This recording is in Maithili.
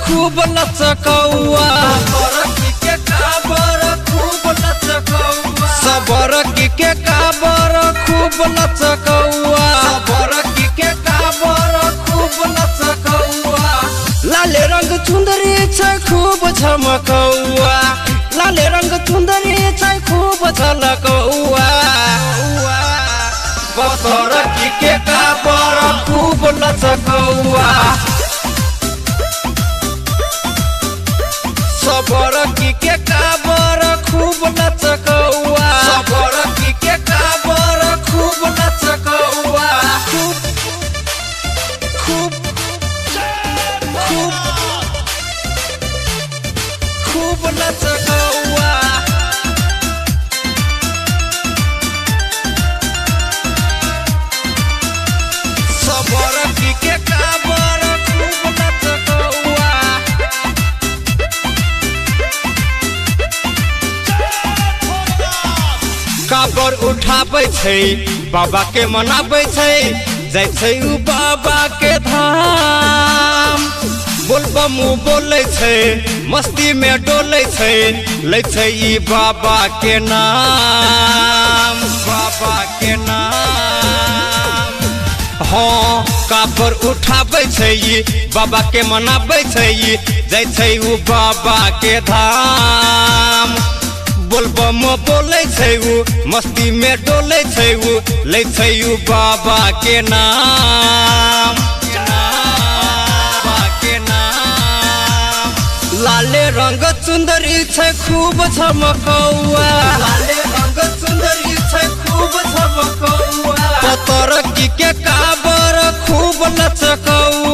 खूब लचकौआ। के काबर खूब लचकौआ। सबर के काबर खूब लचकौआ। सबर के काबर खूब लचकौआ। लाले रंग चुंदरी छै खूब झमकौआ। लाले रंग चुंदरी छै खूब झलकौआ। पतर के काबर खूब लचकौआ। सबर के काबर खूब लचकौआ। सबर के काबर खूब लचकौआ। खूब खूब खूब खूब लचकौआ। सबर के काबर खूब लचकौआ। काबर उठाबै छै बाबा के मनाबै छै, जाइ छै उ बाबा के धाम। बोलबम बोलै छै मस्ती में डोलै छै, लै छै ई बाबा के नाम। बाबा के नाम। हाँ काबर उठाबै छै ई बाबा के मनाबै छै, जाइ छै उ बाबा के धाम। बोलबम बोलै छै उ मस्ती में डोलै छै उ, लै छै उ बाबा के नाम। बाबा के नाम। लाले रंग चुंदरी छै खूब झमकौआ। लाले रंग चुंदरी छै खूब झमकौआ। पतर के काबर खूब लचकौआ।